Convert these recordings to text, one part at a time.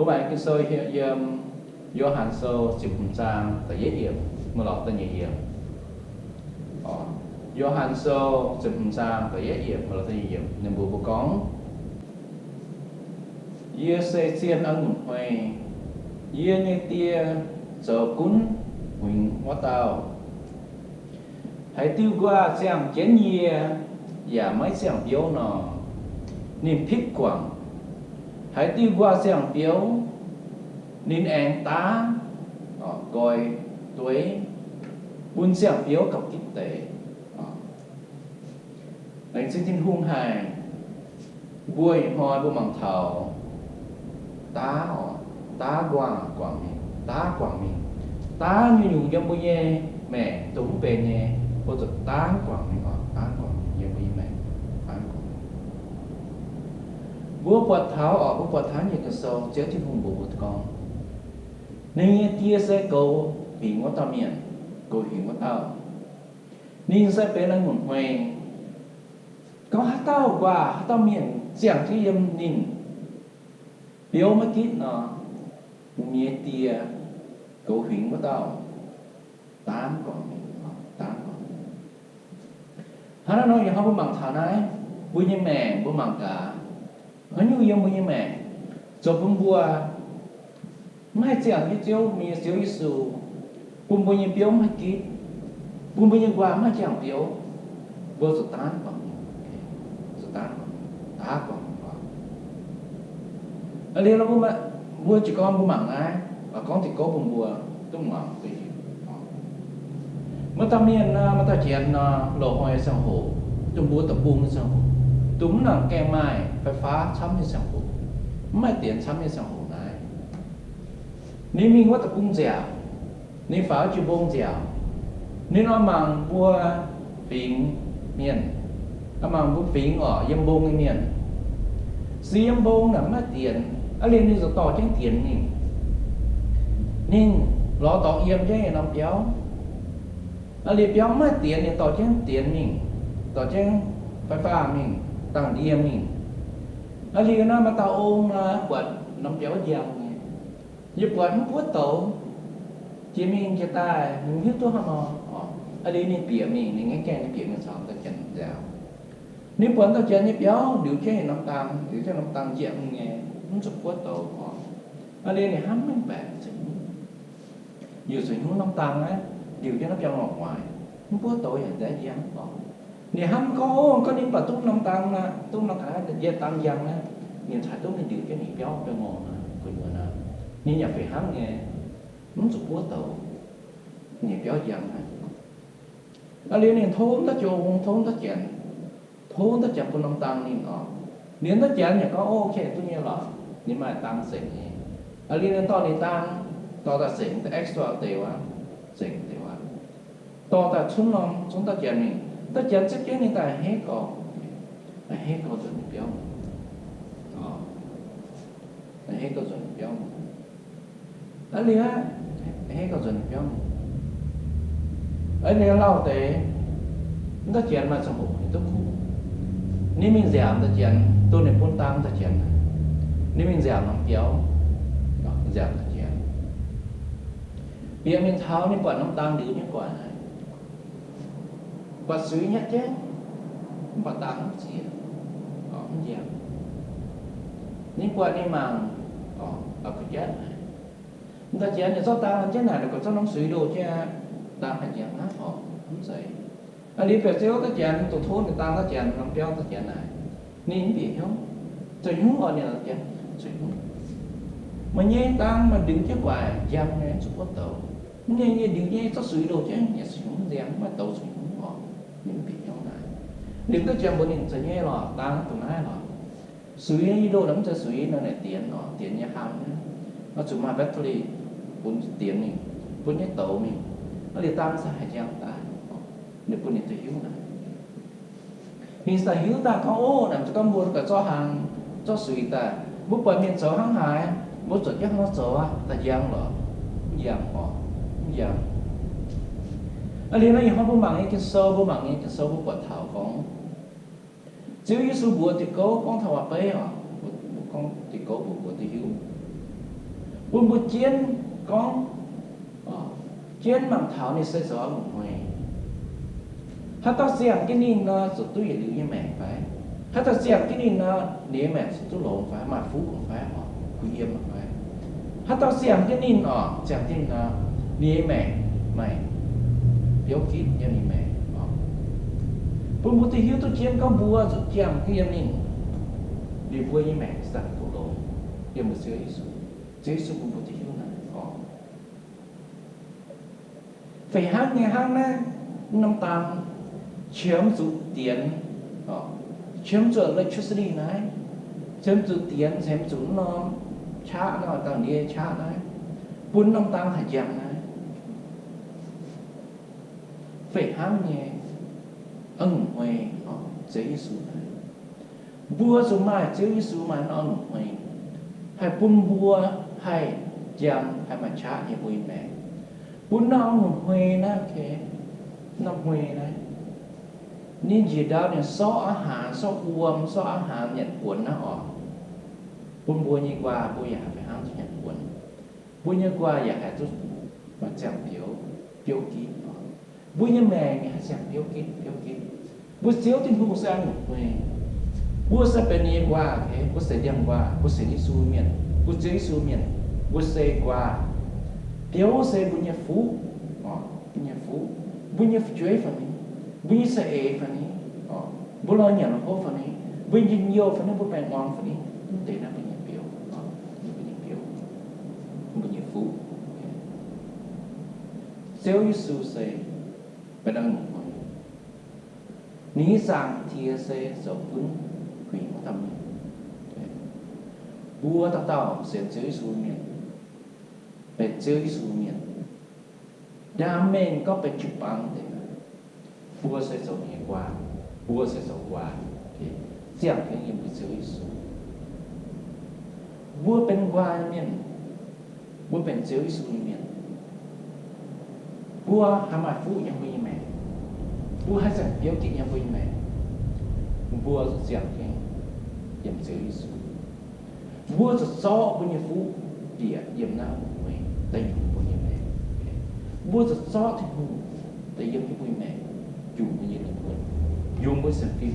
Maaih Ging-Sou yiem Yo^han Sou ziepc hmz zaang da'yietv yiemc maiv lorz da'nyeic yiemc. Yo^han Sou ziepc hmz zaang da'yietv yiemc maiv lorz da'nyeic yiemc ninh mbuo mbuo gorngv, Yie se zien a'ngunc hnoi. Yie nyei Die zoux gunv huingx wuov dauh. Haaix diuh nquaah ziangh jienv yie yaac maiv ziangh biouv nor, ninh pitv guangc. Haaix diuh nquaah ziangh biouv, ninh aengx daav nqoi dueiv bun ziangh biouv gapv gitv deix. Laengz zingh Tin-Hungh haic. Mbuo ih hnoi mbuo mangc taux daav, daav nquaah guangc mingh, daav guangc mingh. Daav nyungc-nyungc yiem mbuo nyei maengc dongh mv benx nyei, mbuo zuqc daav guangc mingh oc, daav guangc mingh yiem mbuo nyei maengc, daav guangc mingh. Mbuo buatc taux oc, mbuo buatc taux nyei Ging-Sou, Ziouv Tin-Hungh mbuox mbuo gorngv, ninh nyei Die se goux huingx wuov dauh mienh, goux huingx wuov dauh. Ninh se benx a'ngunc hnoi. Gorngv haaix dauh nquaah, haaix dauh mienh ziangh jienv yiem ninh biouv maiv gitv nor, ninh nyei Die, goux huingx wuov dauh, daav guangc mingh, daav guangc mingh. Hnangv naaiv nor, ih hnoi mbuo mangc taux naaiv, mbuo nyei maengc mbuo mangc gaax, haaix nyungc yiem mbuo nyei maengc zoux bun mbuo maiv haih ziangh jienv Ziouv, mbuo nyei Ziouv Yesu, bun mbuo nyei biouv maiv haih gitv, bun mbuo nyei nquaah maiv haih ziangh biouv, mbuo zuqc daav guangc mingh, zuqc daav guangc mingh, daav guangc mingh oc. Aa, liuz nor mbuo, mbuo jiez gorn mbuo mangc naaiv, gorngv diuh gouv bun mbuo duqv muangx duqv hiuv. Maaih dauh mienh nor, maaih dauh janx nor, loz-hnoi ziangh hoc, dongh mbuo deic-bung nyei ziangh hoc, dongh mv nangc gaengh maaih fai faav camv nyei ziangh hoc, mv maaih dienx camv nyei ziangh hoc naaiv, ninh mingh wuov deic-bung nziaauc, ninh faaux jiex mbong nziaauc, ninh oix mangc mbuo fingx mienh, oix mangc mbuo fingx oc, yiem mbong nyei mienh. Se yiem mbong naaic mv maaih dienx, aa, liuz ninh ziouc dorh jienv dienx mingh. Ninh lorz dorngx yiem jienv yietc norm biauv. Aa, liuz biauv mv maaih dienx, ninh dorh jienv dienx mingh, dorh jienv fai faav mingh, dangh yiem mingh. Aa, liuz naaiv maaih dauh ong nor, buatc norm biauv njang nyei, yie buatc mv buov douz, jiex mingh jiex daaih, ninh mv hiuv duqv hnangv nor. Aa, liuz ninh bieqc mingh, ninh ngaengc gaengh ninh bieqc mingh caux dauh janx nziaauc. Ninh buatc dauh janx nyei biauv ndiux jienv yietc norm dang, ndiux jienv norm dang njiec mingh nyei, mv zuqc buov douz oc. Aa, liuz ninh hnamv maiv baeqc, zuqc hnyouv, yiuh zuqc hnyouv norm dang naaiv ndiux jienv naaiv biauv ngorc waaic, mv buov douz yaac nzaeqv njang oc. Ninh hnamv gorngv, ov, gorngv ninh mv baac duqv norm dang naaiv, duqv norm dang naaiv, yietc dang njang naaiv, ninh caux duqv mingh ndiux jienv ninh biauv biauv ngorc naaiv, gu'nyuoz naaiv, ninh yaac fih hnangv nyei, mv zuqc buov douz, ninh biauv njang naaiv. Aa, liuz ninh tov wuov dauh jong, tov wuov dauh janx, tov wuov dauh janx bun norm dang ninh oc. Ninh wuov dauh janx yaac gorngv, ov, okay, duqv nyei lorqc, ninh maaih dang zengc nyei. Aa, liuz ninh dorh ninh dang, dorh daaih zengc deix extra deix wuov, zengc deix wuov, dorh daaih cunv norm, cunv dauh janx mingh. Dauh janx zipv jienv ninh daaih a'hneiv gau, a'hneiv gau nzuonx ninh biauv, a'hneiv gau nzuonx ninh biauv. Aa, liuz a'hneiv gau nzuonx ninh biauv. Aa, liuz lauh deix, wuov dauh janx maaih ziangh hoc ninh duqv kungx, ninh mingh nziaauc dauh janx, dongh ninh bun dang dauh janx, ninh mingh nziaauc norm biauv, nziaauc dauh janx. Bieqc mingh taux ninh buatc norm dang ndiux nyei gu'nguaaic naaic, buatc suix nyatv jienv, mv baac dang mv zieqc, mv njang. Ninh buatc ninh mangc, aa, kuh jatv naaic, dauh janx ninh zorqv dang jienv naaic, ninh gorngv zorqv norm suix ndoh jienv aqv, dang haaix njang hnangv oc, mv zeiz. Aa, liuz bieqc ziouc dauh janx, dongh tov ninh dang dauh janx, norm biauv dauh janx naaic, ninh mv bieqc hnyouv, zuqc hnyouv oc, ninh zuqc hnyouv. Meih nyei dang meih ndiux jienv gu'nguaaic njang nyei, zuqc buov douz. Mv nyei, yie ndiux nyei zorqv suix ndoh jienv, yie zuqc hnyouv mv nziang, mv maaih douz zuqc hnyouv oc. Ninh mv bieqc hnyouv naaic. Liuz dauh janx mbuox ninh, zeiz nyei lorqc, dang duqv naaiv lorqc. Suix nyei ndoh naaic mv zeiz suix nor, naaic dienx oc, dienx nyei haam naaiv, oix zuqc maaih battery bun dienx mingh, bun nyei douz mingh, aa, liuz dang se haih njang daaih. Ninh bun ninh duqv hiuv naaic. Ninh daaih hiuv daaih gorngv, ov, naaic zuqc gorngv mbuo gauh zorqv hnaangx, zorqv suix daaih, mbuo buatc mienh zoux hnangv haaix, mbuo zuqc jienv hnangv nor zoux aqv, daaih njang lorqc? Mv njang oc, mv njang. Aa, liuz nor ih hnoi mbuo mangc nyei Ging-Sou, mbuo mangc nyei Ging-Sou mbuo buatc taux gorngv Ziouv Yesu mbuox diuh gouv gorngv taux waac-beiv oc, mbuo gorngv diuh gouv mbuo mbuox duqv hiuv. Bun mbuo jienv gorngv, jienv mangc taux ninh se zoux a'ngunc hmei. Haaix dauh ziangh jienv ninh nor, zuqc duqv yietc liuz nyei maengc fai? Haaix dauh ziangh jienv ninh nor, ninh nyei maengc zuqc duqv longx fai, maaih fuqv fai, oc, kuh yiem fai? Haaix dauh ziangh jienv ninh oc, ziangh jienv ninh nor, ninh nyei maengc maaih biouv gitv yiem ninh maengc oc. Bun mbuo duqv hiuv duqv jienv gorngv mbuo zuqc ziangh jienv yiem ninh, liuz mbuo nyei maengc ziouc duqv longx yiem mbuo Ziouv Yesu. Ziouv Yesu bun mbuo duqv hiuv naaiv oc. Fih hnangv nyei hnangv naaiv, norm dang qiemx zuqc dienx, qiemx zuqc electricity naaiv, qiemx zuqc dienx, qiemx zuqc norm qaqv naaiv, dangh ndie qaqv naaiv, bun norm dang haih njang naaiv. Fih hnangv nyei a'ngunc hmei, Ziouv Yesu naaiv. Mbuo zuqc maaih Ziouv Yesu maaih norm a'ngunc hmei, haih bun mbuo haih njang, haih maaih qaqv nyei mbuo nyei maengc. Bun norm a'ngunc hmei naaiv, norm hmei naaiv, ninh njiec ndau ninh sortv aqv haanz, sortv wuom, sortv aqv haanz nyanc buonx naaiv oc. Bun mbuo nyei nquaah mbuo yaac haih fih hnangv duqv nyanc buonx. Mbuo nyei nquaah yaac haih duqv maaih ziangh biouv, biouv gitv. Mbuo nyei maengc haih ziangh biouv gitv, biouv gitv. Mbuo Ziouv Tin-Hungh se a'ngunc hmei. Mbuo se benx ninh nyei nquaah, mbuo se ndiangx-nquaah, mbuo sienx Yesu mienh, mbuo Ziouv Yesu mienh, mbuo se nquaah. Biouv se mbuo nyei fuqv, mbuo nyei fuqv, mbuo nyei fu'jueiv fai ni, mbuo nyei saeng-eix fai ni, mbuo lorz nyanc lorz hopv fai ni, mbuo njien-youh fai ni, mbuo baengh orn fai ni, mv deix naaiv mbuo nyei biouv, mbuo nyei biouv, mbuo nyei fuqv. Ziouv Yesu se benx a'ngunc hmei. Ninh nyei Zaangc Diex se zoux gunv huingx dauh mienh. Mbuo dauh dauh sienx Ziouv Yesu mienh, benx Ziouv Yesu mienh, ndaam mengh gorngv benx jiu-baang deix, mbuo se zoux ninh nyei nquaah. Mbuo se zoux nquaah, ziangh jienv yiem mbuo Ziouv Yesu. Mbuo benx nquaah nyei mienh, mbuo benx Ziouv Yesu nyei mienh. Mbuo haih maaih fuqv yiem mbuo nyei maengc. Mbuo haih ziangh biouv gitv yiem mbuo nyei maengc. Mbuo zuqc ziangh jienv yiem Ziouv Yesu. Mbuo zuqc zorqv mbuo nyei fuqv bieqc yiem naaiv a'ngunc hmei daaih yungz mbuo nyei maengc. Mbuo zuqc zorqv Tin-Hungh daaih yiem jienv mbuo nyei maengc, yungz mbuo nyei lingh wuonh, yungz mbuo sienx fim,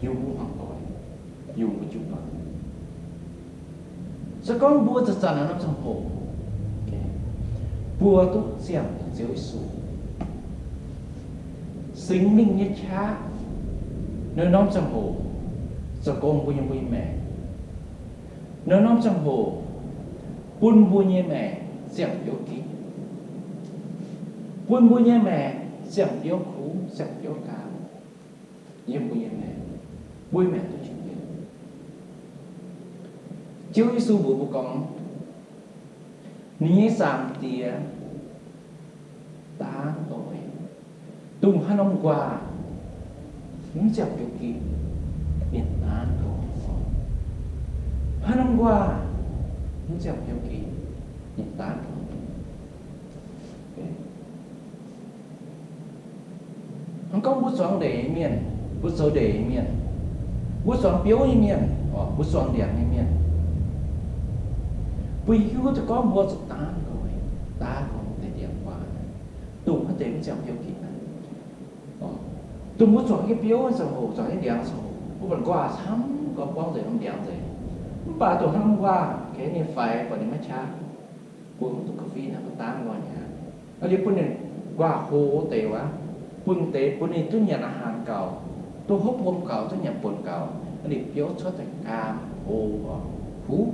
yungz mbuo hmuangx doic, yungz mbuo jiu-baang. Se gorngv mbuo zanc-zanc naaiv norm ziangh hoc, mbuo duqv ziangh Ziouv Yesu, Singx Lingh nyei qaqv naaiv norm ziangh hoc zoux gong mbuo nyei, mbuo nyei maengc. Naaiv norm ziangh hoc bun mbuo nyei maengc ziangh biouv gitv, bun mbuo nyei maengc ziangh biouv kuv, ziangh biouv gaam. Yiem mbuo nyei maengc, mbuo nyei maengc duqv jiex mienv. Ziouv Yesu mbuox mbuo gorngv, ninh nyei Zaangc Diex daav nqoi, dongh haaix norm nquaah mv ziangh biouv gitv, ninh daav nqoi. Haaix norm nquaah mv ziangh biouv gitv, ninh daav nqoi. Hnangv gorngv mbuo zuangx ndeic nyei mienh, mbuo zoux ndeic nyei mienh, mbuo zuangx biouv nyei mienh, mbuo zuangx ndiangx nyei mienh, mbuo hiuv duqv gorngv mbuo zuqc daav nqoi, daav nqoi deix ndiangx-nquaah, dongh haaix deix mv ziangh biouv gitv naaiv. Dongh mbuo zuangx nyei biouv ziangh hoc, zuangx nyei ndiangx ziangh hoc, mbuo buatc nquaah camv gorx, buangv nzengc norm ndiangx nzengc. Mv baac dongh hnangv nquaah gengh ninh faix, buatc ninh maiv qaqv, mbuo mv duqv ga'fin hnangv, mbuo daav nqoi aqv. Aa, liuz bun ninh nquaah hlo deix wuov, bun deix, bun ninh duqv nyanc a'hnaangx gaux, duqv hopv wuom gaux, duqv nyanc buonc gaux, aa, liuz biouv cuotv daaih gaam, hlo, huv.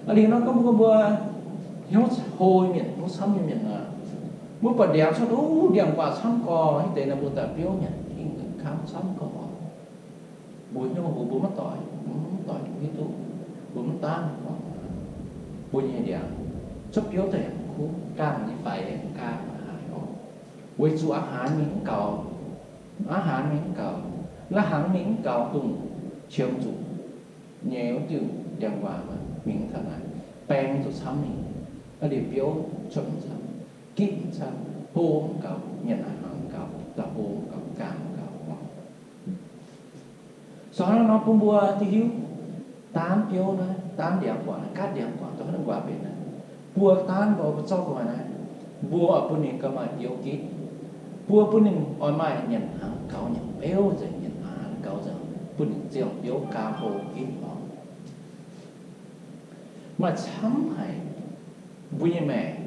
Aa, liuz nor gorngv mbuo, mbuo hnyouv hlo nyei mienh, hnyouv camv nyei mienh nor, mbuo buatc ndiangx cuotv, uh, ndiangx-nquaah camv gorx, hnangv deix nor mbuo daaih biouv nyanc, hingh kamv camv gorx. Mbuo hnyouv hlo, mbuo maiv doix, mbuo mv doix, mbuo hiuv duqv, mbuo mv daav gorx. Mbuo nyei ndiangx cuotv biouv daaih yaac mv kuv, gaam nyei faix yaac mv gaam haaix oc. Weic zuqc a'hnaangx mingh mv gaux, a'hnaangx mingh mv gaux, lai-hnaangx mingh mv gaux, dongh qiemx zuqc nyei wuov diuh ndiangx-nquaah mingh mv taux naaic, baeng zuqc camv mingh, aa, liuz biouv cuotv mv camv, gitv mv camv, hlo mv gaux, nyanc a'hnaangx mv gaux, da'hlo mv gaux, gaam mv gaux oc. Sou hnangv nor bun mbuo duqv hiuv, Daanv biouv naaiv, daanv ndiangx guangc naaiv, gaatv ndiangx guangc, dongh haaix nyungc waac mbenc naaiv, mbuo daanv mbuo, mbuo zorqv mbuo naaiv, mbuo oix bun ninh gauh maaih biouv gitv. Mbuo bun ninh oix maaih nyanc hnaangx gaux, nyanc beuv nzengc, nyanc hnaangx gaux nzengc, bun ninh ziangh biouv gauh hlo gitv oc. Maaih camv haic mbuo nyei maengc,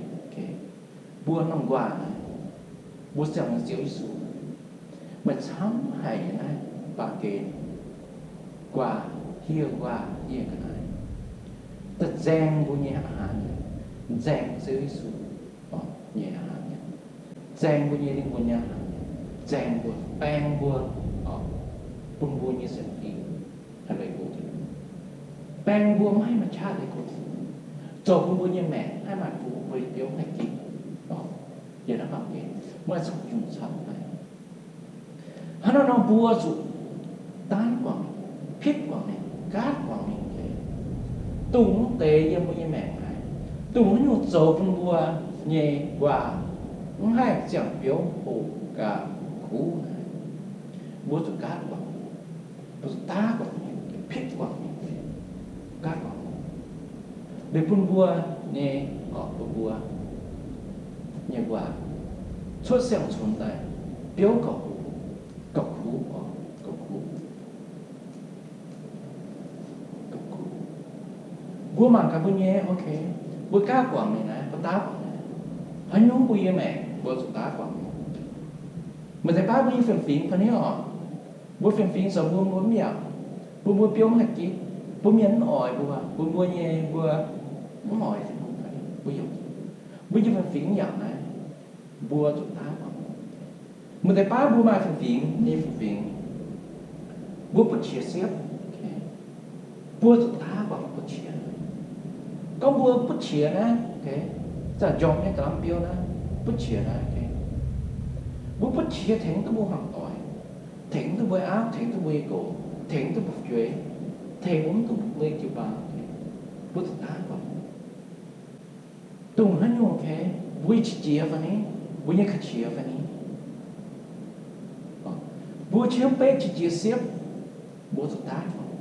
mbuo norm nquaah naaiv, mbuo ziangh Ziouv Yesu, maaih camv haic naaiv baamh gen, nquaah, hieh nquaah, hieh ga'naaiv, da'zaeng mbuo nyei a'hnangv, nzaeng Ziouv Yesu nyei a'hnangv, nzaeng mbuo nyei lingh wuonh nyei a'hnangv, nzaeng mbuo, baeng mbuo, bun mbuo nyei sienx fim haih leiz go Tin-Hungh, baeng mbuo maiv haih maaih qaqv leiz go Tin-Hungh, zoux bun mbuo nyei maengc maiv maaih fuqv, mbuo nyei biouv maiv haih gitv. Yiem naaiv baamh gen maaih camv nyungc camv haic. Hnangv naaiv nor mbuo zuqc daanv guangc ninh, pitv guangc ninh, gaatv guangc ninh, dongh mv deix yiem mbuo nyei maengc naaiv, dongh haaix nyungc zoux bun mbuo nyei nquaah mv haih ziangh biouv hoqc gaax kuv naaiv, mbuo zuqc gaatv guangc, mbuo zuqc daav guangc ninh, pitv guangc ninh, gaatv guangc ninh, liuz bun mbuo nyei, bun mbuo nyei nquaah cuotv siang-cunx daaih biouv gauh hoqc, gauh kuv, gauh kuv. Mbuo mangc gaax mbuo nyei, ok, mbuo gaatv guangc ninh naaiv, mbuo daav guangc ninh, haaix nyungc mbuo nyei maengc mbuo zuqc daav guangc ninh. Maaih deix baav mbuo nyei fiem-fingx fai ni oc, mbuo fiem-fingx zoux mbuo, mbuo mv yaac, bun mbuo biouv mv haih gitv, bun mienh mv oix mbuo, bun mbuo nyei, mbuo mv oix Tin-Hungh, mbuo yaac, mbuo nyei fiem-fingx mv yaac naaiv, mbuo zuqc daav guangc. Maaih deix baav mbuo maaih fiem-fingx nyei fiem-fingx, mbuo butv qiex siepv, mbuo zuqc daav guangc butv qiex. Gorngv mbuo butv qiex naaiv, zanc njormh nyei ga'naaiv biouv naaiv, butv qiex naaiv, mbuo butv qiex tengx duqv mbuo hmuangv doic, tengx duqv mbuo auv, tengx duqv mbuo nyei gox, tengx duqv mbuo fu'jueiv, tengx mbuo mv duqv mbuo nyei jiu-baang, mbuo zuqc daav guangc. Dongh haaix nyungc, mbuo nyei qiex jiez fai ni, mbuo nyei ga'qiex fai ni, mbuo qiemx beiv qiex jiez siepv, mbuo zuqc daav guangc,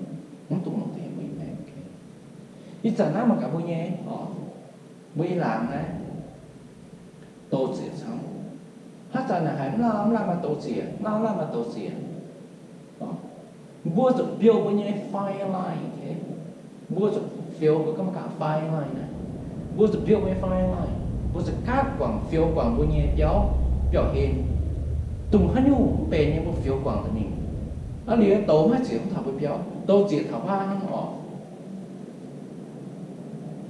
mv dungx longc deix mbuo nyei maengc. Ih zanc naaiv mangc gaax mbuo nyei, mbuo nyei laangz naaiv douz-zieqc camv. Haaix zanc naaic haiz mv lauh mv lauh maaih douz-zieqc, mv lauh mv lauh maaih douz-zieqc. Mbuo zuqc build mbuo nyei fire line, mbuo zuqc fioux mbuo ga'mv gaax fire line naaiv. Mbuo zuqc build mbuo nyei fire line, mbuo zuqc gaatv guangc, fioux guangc mbuo nyei biauv, biauv-hlen. Dongh haaix nyungc mv benx nyei mbuo fioux guangc daaih mingh. Aa, liuz douz maiv zieqc mv taux mbuo biauv, douz zieqc taux haaix hnangv oc.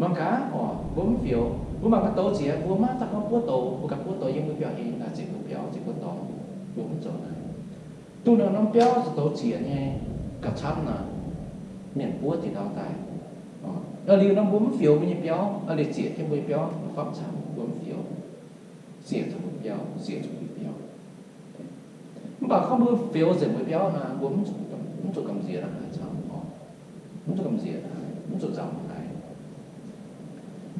Mangc gaax oc, mbuo mv fioux, mbuo mangc gaax douz zieqc, mbuo maiv daaih gorngv buov douz, mbuo ganh buov douz yiem mbuo biauv-hlen naaic, zieqc mbuo biauv, zieqc mbuo dorngx, mbuo mv zoux naaic. Duqv norm biauv zuqc douz zieqc nyei gauh camv naaic, mienh buov diqc ndau daaih. Aa, liuz nor mbuo mv fioux mbuo nyei biauv, aa, liuz zieqc jienv mbuo nyei biauv fapv camv, mbuo mv fioux, zieqc zuqc mbuo biauv, zieqc zuqc mbuo biauv. Mv baac gorngv mbuo fioux nzengc mbuo biauv naaic, mbuo mv zuqc gamh nziex naaic camv oc. Mv zuqc gamh nziex naaic, mv zuqc nzauh haic.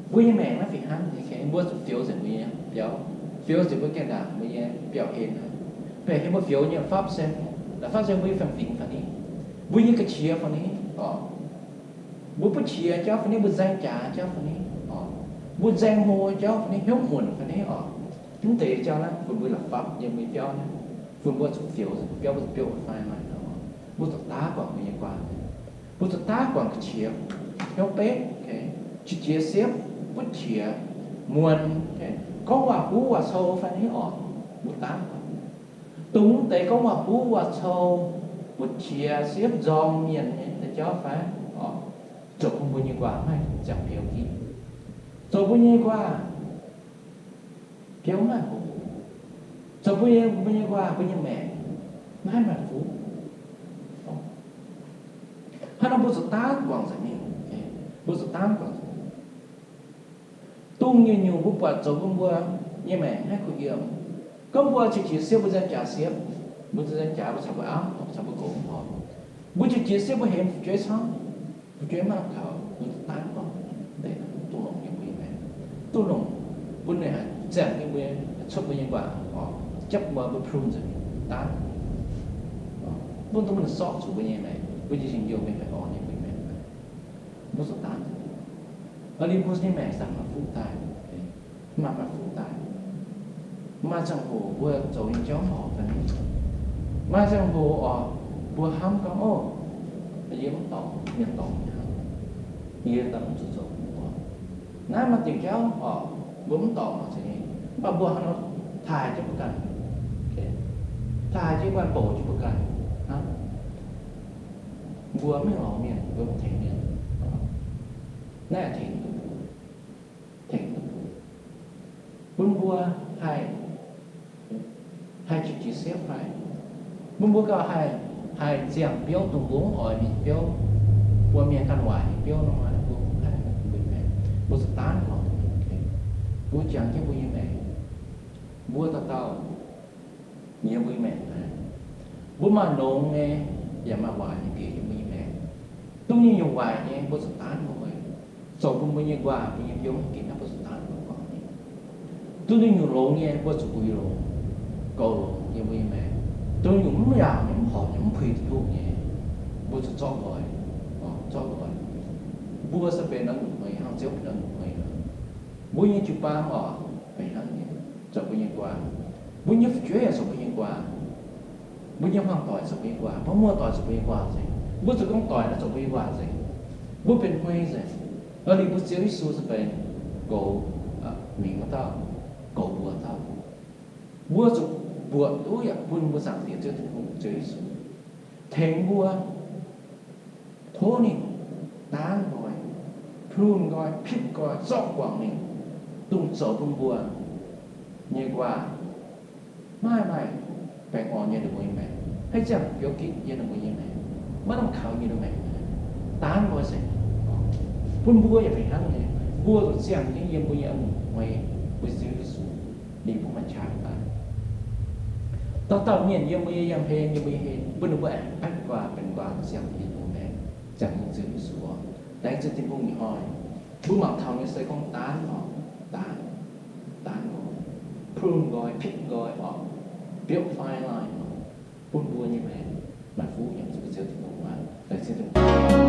Mbuo nyei maengc naaiv fih hnangv nyei, mbuo zuqc fioux nzengc mbuo nyei biauv, fioux nzengc mbuo gaengh ndaangc mbuo nyei biauv-hlen naaic. Biauv-hlen mbuo fioux nyei la'fapv se, la'fapv se mbuo nyei fiem-fingx fai ni, mbuo nyei ga'qiex fai ni oc. Mbuo butv qiex jauv fai ni, mbuo nzaeng jaax jauv fai ni oc, mbuo nzaeng hlo jauv fai ni, hnyouv muonc fai ni oc. Mv deix jauv naaiv funx mbuo la'fapv yiem mbuo biauv naaiv, funx mbuo zuqc fioux, biauv mbuo zuqc build fire line naaiv oc. Mbuo zuqc daav guangc mbuo nyei nquaah. Mbuo zuqc daav guangc ga'qiex, hnyouv betv, qiex jiez siepv, butv qiex, muonc, gorngv waac-huv waac-cou fai ni oc, mbuo daav guangc. Dongh mv deix gorngv waac-huv waac-cou, butv qiex siepv nzorng mienh nyei deix jauv fai oc, zoux bun mbuo nyei nquaah maiv ziangh biouv gitv, zoux mbuo nyei nquaah biouv maiv hoqc, zoux bun mbuo nyei nquaah, mbuo nyei maengc maiv maaih fuqv. Hnangv nor mbuo zuqc daav guangc nzengc mingh. Mbuo zuqc daav guangc nzengc mingh. Dongh nyungc-nyungc mbuo buatc zoux bun mbuo nyei maengc maiv kuh yiem. Gorngv mbuo qiex jiez siepv, mbuo nzaeng jaax siepv, mbuo nzaeng jaax mbuo caux mbuo auv, caux mbuo gox mv horpc. Mbuo qiex jiez siepv, mbuo hemx fu'jueiv camv, fu'jueiv maiv kaux, mbuo zuqc daav guangc. Mv deix duqv longc yiem mbuo nyei maengc, duqv longc bun ninh haih ziangh yiem mbuo, cuotv mbuo nyei nquaah oc, japv mbuo, mbuo prune nzengc, daav. Mv baac duqv bun ninh sortv zuqc mbuo nyei maengc, mbuo nyei njien-youh mingh baengh orn nyei mbuo nyei maengc. Mbuo zuqc daanv. Aa, liuz mbuo nyei maengc zanc maaih fuqv daaih, maaih, maaih fuqv daaih. Maaih ziangh hoc mbuo zoux nyei jauv mv horpc daaih. Maaih ziangh hoc oc, mbuo hnamv gorngv, ov, yie mv dorngc, mienh dorngc nyei hnangv. Yie daaih mv zuqc zoux mbuo. Naaiv maaih diuc jauv oc, mbuo mv dorngc oc, mv baac mbuo hnangv nor taaih jienv mbuo ganh, taaih jienv mbuo ganh, bouc jienv mbuo ganh hnangv. Mbuo maiv lorz mienh, mbuo mv tengx mienh. Naaiv tengx duqv mbuo, tengx duqv mbuo, bun mbuo haih, haih jiez jiez siepv fai, bun mbuo gauh haih, haih ziangh biouv dongh mbuo mv oix mingh biouv, bun mienh ganh waaic nyei biouv nor, mbuo mv haih, mbuo zuqc daanv lorz. Mbuo jangx jienv mbuo nyei maengc, mbuo dauh dauh yiem mbuo nyei maengc naaiv, mbuo maaih longx nyei yaac maaih waaic nyei bieqc yiem mbuo nyei maengc. Duqv nyei nyungc waaic nyei mbuo zuqc daanv lorz, zoux bun mbuo nyei nquaah, mbuo nyei biouv mv ginc naaiv mbuo zuqc daanv lorz. Duqv nyei nyungc longx nyei mbuo zuqc uix longx, goux longx yiem mbuo nyei maengc. Duqv nyungc mv yaauc nyei, mv horpc nyei, mv puix Tin-Hungh nyei, mbuo zuqc zorqv nqoi, zorqv nqoi. Mbuo se benx naaiv nyungc hmei hnangv, Ziouv benx naaiv nyungc hmei. Mbuo nyei jiu-baang oc, benx hnangv nyei, zoux mbuo nyei nquaah. Mbuo nyei fu'jueiv yaac zoux mbuo nyei nquaah. Mbuo nyei hmuangv-doic zoux mbuo nyei nquaah. Mbuo muoz-doic zoux mbuo nyei nquaah nzengc. Mbuo zoux gorngv doic naaiv zoux mbuo nyei nquaah nzengc. Mbuo benx huin nzengc. Aa, liuz mbuo Ziouv Yesu se benx goux, mingh wuov dauh, goux mbuox dauh. Mbuo zuqc mbuoqc duqv yaac bun mbuo Zaangc Diex Ziouv Tin-Hungh, Ziouv Yesu tengx mbuo, tov ninh daanv nqoi, plun nqoi, pitv nqoi, zorqv guangc mingh, dongh zoux bun mbuo nyei nquaah maiv maaih baengh orn yiem ninh mbuo nyei maengc, haaix ziangh biouv gitv yiem ninh mbuo nyei maengc, maiv lamh kaux yiem ninh maengc. Daanv nqoi se bun mbuo yaac fih hnangv nyei, mbuo zuqc ziangh jienv yiem mbuo nyei a'ngunc hmei, mbuo Ziouv Yesu, ninh bun maaih qaqv daaih. Dauh dauh mienh yiem mbuo nyei yiem hlen, yiem mbuo nyei hlen, bun ninh mbuo aengx nquaah benx nquaah ziangh yiem mbuo maengc, ziangh yiem Ziouv Yesu oc. Laengz zingh Tin-Hungh nyei hnoi, mbuo mangc taux nyei se gorngv daanv oc, daanv, daanv nqoi, prune nqoi, pitv nqoi oc, build fine line oc, bun mbuo nyei maengc maaih fuqv yiem Ziouv Tin-Hungh aqv. Laengz zingh Tin-Hungh.